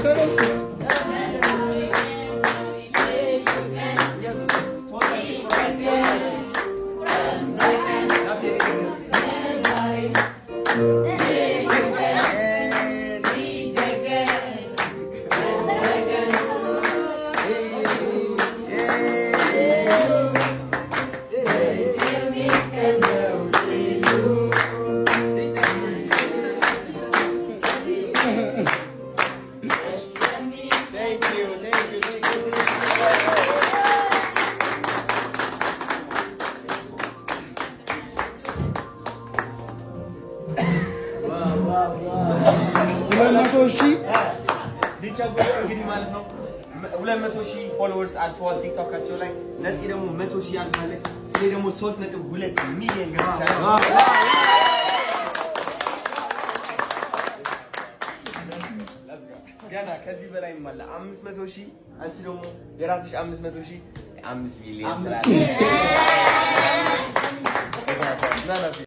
ተነሱ። Thank you, thank you, thank you, thank you. 200,000። ዲቻ እንግዲህ ማለት ነው 200,000 followers አልፈዋል ቲክቶካቸው ላይ። ነፂ ደግሞ 100,000 አልፋለች። እኔ ደግሞ 3.2 ሚሊዮን ገብቻለሁ። ገና ከዚህ በላይም አለ። 500,000፣ አንቺ ደግሞ የራስሽ 500,000፣ 5 ሚሊዮን።